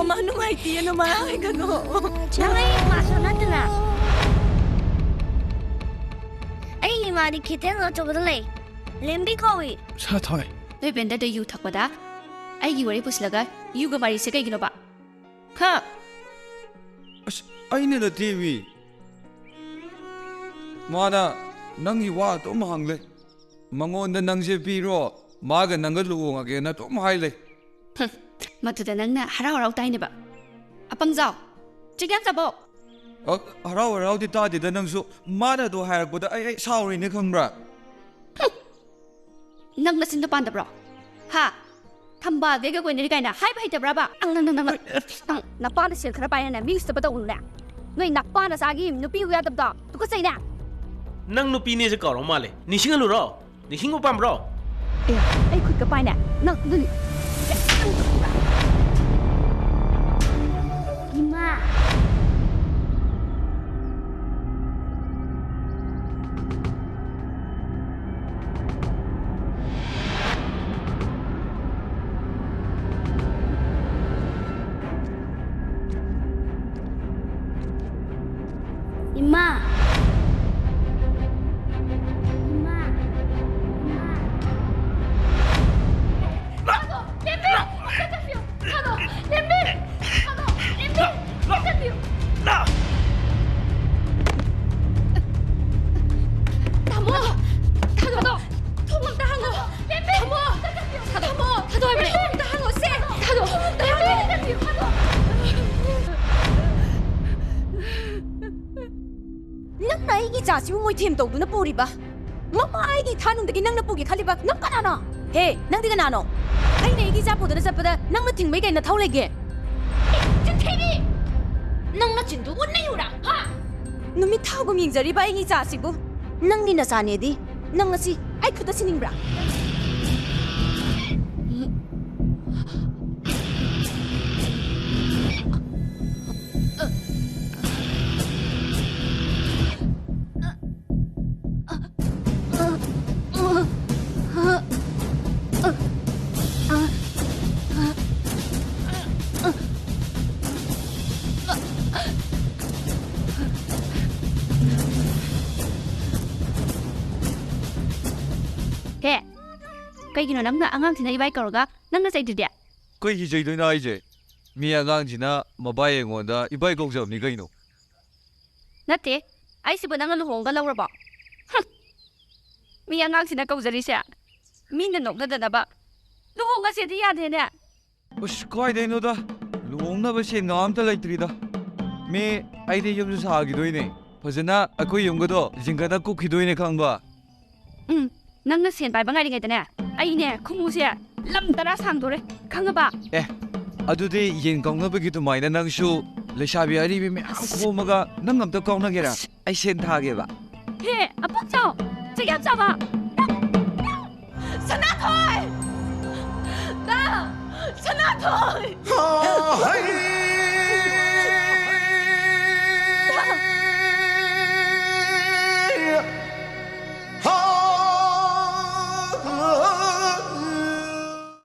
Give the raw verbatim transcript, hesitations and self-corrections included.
ꯃꯥ ꯅꯨꯡꯉꯥꯏꯇꯦ, ꯅꯃꯥ ꯍꯥꯏꯒꯅꯣ꯫ ꯅꯪ ꯑꯩ ꯏꯃꯥꯁꯨ ꯅꯠꯇꯅ꯫ ꯑꯩ ꯏꯃꯥꯗꯤ ꯀꯩꯊꯦꯜ ꯑꯆꯧꯕꯗ ꯂꯩ꯫ ꯂꯦꯝꯕꯤ ꯀꯧꯏ꯫ ꯁꯥ ꯊꯣꯏ꯫ ꯅꯣꯏ ꯕꯦꯟꯗꯔꯗ ꯌꯨ ꯊꯛꯄꯗ ꯑꯩꯒꯤ ꯋꯥꯔꯤ ꯄꯨꯁꯤꯜꯂꯒ ꯌꯨꯒ ꯃꯔꯤꯁꯦ ꯀꯩꯒꯤꯅꯣꯕ? ꯍꯥ? ꯑꯁ, ꯑꯩꯅ ꯅꯠꯇꯦꯃꯤ꯫ ꯃꯥꯅ ꯅꯪꯒꯤ ꯋꯥ ꯑꯗꯨꯝ ꯍꯪꯂꯦ꯫ ꯃꯉꯣꯟꯗ ꯅꯪꯁꯦ ꯄꯤꯔꯣ, ꯃꯥꯒ ꯅꯪꯒ ꯂꯨꯍꯣꯡꯉꯒꯦꯅ ꯑꯗꯨꯝ ꯍꯥꯏ ꯂꯩ꯫ ꯍꯨꯝ, ꯃꯗꯨꯗ ꯅꯪꯅ ꯍꯔꯥꯎ ꯍꯔꯥꯎ ꯇꯥꯏꯅꯦꯕ꯫ ꯑꯄꯪꯖꯥꯎ, ꯆꯤꯛ ꯌꯥꯝ ꯆꯥꯕꯣ꯫ ꯑ, ꯍꯔꯥꯎ ꯍꯔꯥꯎꯗꯤ ꯇꯥꯗꯦꯗ ꯅꯪꯁꯨ꯫ ꯃꯥꯅ ꯑꯗꯨ ꯍꯥꯏꯔꯛꯄꯗ ꯑꯩ, ꯑꯩ ꯁꯥꯎꯔꯤꯅꯦ ꯈꯪꯕ꯭ꯔꯥ? ꯍꯨꯝ, ꯅꯪ ꯅꯆꯤꯟꯗꯣ ꯄꯥꯟꯗꯕ꯭ꯔꯣ? ꯍꯥ? ꯊꯝꯕꯥꯜ ꯕꯦꯒ ꯀꯣꯏꯅꯔꯤ ꯀꯥꯏꯅ ꯍꯥꯏꯕ ꯍꯩꯇꯕ꯭ꯔꯕ? ꯅꯪ, ꯅꯪ, ꯅꯪ, ꯅꯪ, ꯅꯪ ꯅꯄꯥꯅ ꯁꯦꯜ ꯈꯔ ꯄꯥꯏꯔꯦꯅ ꯃꯤ ꯎꯁꯤꯠꯇꯕ ꯇꯧꯒꯅꯨꯅꯦ꯫ ꯅꯣꯏ ꯅꯄꯥ ꯅꯆꯥꯒꯤ ꯅꯨꯄꯤ ꯎ ꯌꯥꯗꯕꯗꯣ ꯇꯨꯀꯠꯆꯩꯅꯦ꯫ ꯅꯪ ꯅꯨꯄꯤꯅꯦꯁꯦ ꯀꯥꯎꯔ ꯃꯥꯜꯂꯦ꯫ ꯅꯤꯡꯁꯤꯡꯍꯜꯂꯨꯔꯣ? ꯅꯤꯡꯁꯤꯡꯕ ꯄꯥꯝꯕ꯭ꯔꯣ? ꯑꯦ, ꯑꯩ ꯈꯨꯠꯀ ꯄꯥꯏꯅꯦ꯫ ꯅꯪ, ꯅꯪ, ꯏꯃꯥ꯫ ꯏꯃꯥ꯫ ꯏꯃꯥ꯫ ꯏꯃꯥ꯫ ꯊꯥꯗꯣ! ꯂꯦꯝꯕꯤ! ꯑꯝꯇ ꯆꯠꯄꯤꯌꯨ! ꯊꯥꯗꯣ! ꯂꯦꯝꯕꯤ! ꯊꯥꯗꯣ! ꯂꯦꯝꯕꯤ! ꯑꯝꯇ ꯆꯠꯄꯤꯌꯨ! ꯇꯥꯃꯣ! ꯊꯥꯗꯣ! ꯊꯣꯡ ꯑꯝꯇ ꯍꯥꯡꯉꯣ! ꯂꯦꯝꯕꯤ! ꯇꯥꯃꯣ! ꯊꯥꯗꯣ! ꯊꯥꯗꯣ ꯍꯥꯏꯕꯅꯦ! ꯊꯣꯡ ꯑꯝꯇ ꯍꯥꯡꯉꯣ ꯁꯦ! ꯊꯥꯗꯣ! ꯊꯥꯗꯣ! ꯂꯦꯝꯕꯤ! ꯊꯥꯗꯣ! ꯅꯪꯅ ꯑꯩꯒꯤ ꯏꯆꯥꯁꯤꯕꯨ ꯃꯣꯏꯊꯦꯝ ꯇꯧꯗꯨꯅ ꯄꯨꯔꯤꯕ? ꯃꯃꯥ ꯑꯩꯒꯤ ꯏꯊꯥꯅꯨꯡꯗꯒꯤ ꯅꯪꯅ ꯄꯨꯒꯦ ꯈꯜꯂꯤꯕ? ꯅꯪ ꯀꯅꯥꯅꯣ? ꯍꯦ, ꯅꯪꯗꯤ ꯀꯅꯥꯅꯣ? ꯑꯩꯅ ꯑꯩꯒꯤ ꯏꯆꯥ ꯄꯨꯗꯨꯅ ꯆꯠꯄꯗ ꯅꯪꯅ ꯊꯤꯡꯕꯩ ꯀꯩ ꯅꯊꯧ ꯂꯩꯒꯦ? ꯑꯦ, ꯆꯤꯟꯊꯤꯕꯤ! ꯅꯪ ꯅꯆꯤꯟꯗꯨꯕꯨ ꯅꯩꯌꯨꯔꯥ? ꯍꯥ? ꯅꯨꯃꯤꯠ ꯊꯥꯒꯨꯝ ꯌꯦꯡꯖꯔꯤꯕ ꯑꯩꯒꯤ ꯏꯆꯥꯁꯤꯕꯨ? ꯅꯪꯒꯤ ꯅꯆꯥꯅꯦꯗꯤ ꯅꯪ ꯉꯁꯤ ꯑꯩ ꯈꯨꯠꯇ ꯁꯤꯅꯤꯡꯕ꯭ꯔꯥ? ꯀꯩꯒꯤꯅꯣ ꯅꯪꯅ ꯑꯉꯥꯡꯁꯤꯅ ꯏꯕꯥꯏ ꯀꯧꯔꯒ ꯅꯪꯅ ꯆꯩꯗ꯭ꯔꯤꯗꯤ? ꯀꯩꯒꯤ ꯆꯩꯗꯣꯏꯅꯣ ꯍꯥꯏꯁꯦ? ꯃꯤ ꯑꯉꯥꯡꯁꯤꯅ ꯃꯕꯥꯏ ꯑꯩꯉꯣꯟꯗ ꯏꯕꯥꯏ ꯀꯧꯖꯕꯅꯤ ꯀꯩꯅꯣ꯫ ꯅꯠꯇꯦ, ꯑꯩꯁꯤꯕꯨ ꯅꯪꯅ ꯂꯨꯍꯣꯡꯒ ꯂꯧꯔꯕꯣ? ꯍꯨꯝ! ꯃꯤ ꯑꯉꯥꯡꯁꯤꯅ ꯀꯧꯖꯔꯤꯁꯦ ꯃꯤꯅ ꯅꯣꯛꯅꯗꯅꯕ꯫ ꯂꯨꯍꯣꯡꯉꯁꯦꯗꯤ ꯌꯥꯗꯦꯅꯦ꯫ ꯑꯁ, ꯀꯥꯏꯗꯩꯅꯣꯗ? ꯂꯨꯍꯣꯡꯅꯕ ꯁꯦꯟꯒ ꯑꯝꯇ ꯂꯩꯇ꯭ꯔꯤꯗ꯫ ꯃꯤ, ꯑꯩꯗꯤ ꯌꯨꯝꯁꯨ ꯁꯥꯈꯤꯗꯣꯏꯅꯦ꯫ ꯐꯖꯅ ꯑꯩꯈꯣꯏ ꯌꯨꯝꯒꯗꯣ ꯖꯤꯡꯒꯅ ꯀꯨꯞꯈꯤꯗꯣꯏꯅꯦ, ꯈꯪꯕ? ꯎꯝ, ꯅꯪꯅ ꯁꯦꯟ ꯄꯥꯏꯕ ꯉꯥꯏꯔꯤꯉꯩꯗꯅꯦ, ꯑꯩꯅꯦ ꯈꯨꯃꯨꯁꯦ ꯂꯝ ꯇꯔꯥ ꯁꯥꯡꯗꯣꯔꯦ, ꯈꯪꯉꯕ? ꯑꯦ, ꯑꯗꯨꯗꯤ ꯌꯦꯟ ꯀꯥꯎꯅꯕꯒꯤ ꯑꯗꯨꯃꯥꯏꯅ ꯅꯪꯁꯨ ꯂꯩꯁꯥꯕꯤ ꯑꯔꯤꯕꯤ ꯃꯌꯥꯝ ꯈꯣꯝꯃꯒ ꯅꯪ ꯑꯝꯇ ꯀꯥꯎꯅꯒꯦꯔꯥ? ꯑꯩ ꯁꯦꯟ ꯊꯥꯒꯦꯕ꯫ ꯍꯦ, ꯑꯄꯛꯆꯥꯎ, ꯆꯒꯦꯝ ꯆꯥꯕ! ꯁꯅꯥꯊꯣꯏ! ꯀ! ꯁꯅꯥꯊꯣꯏ!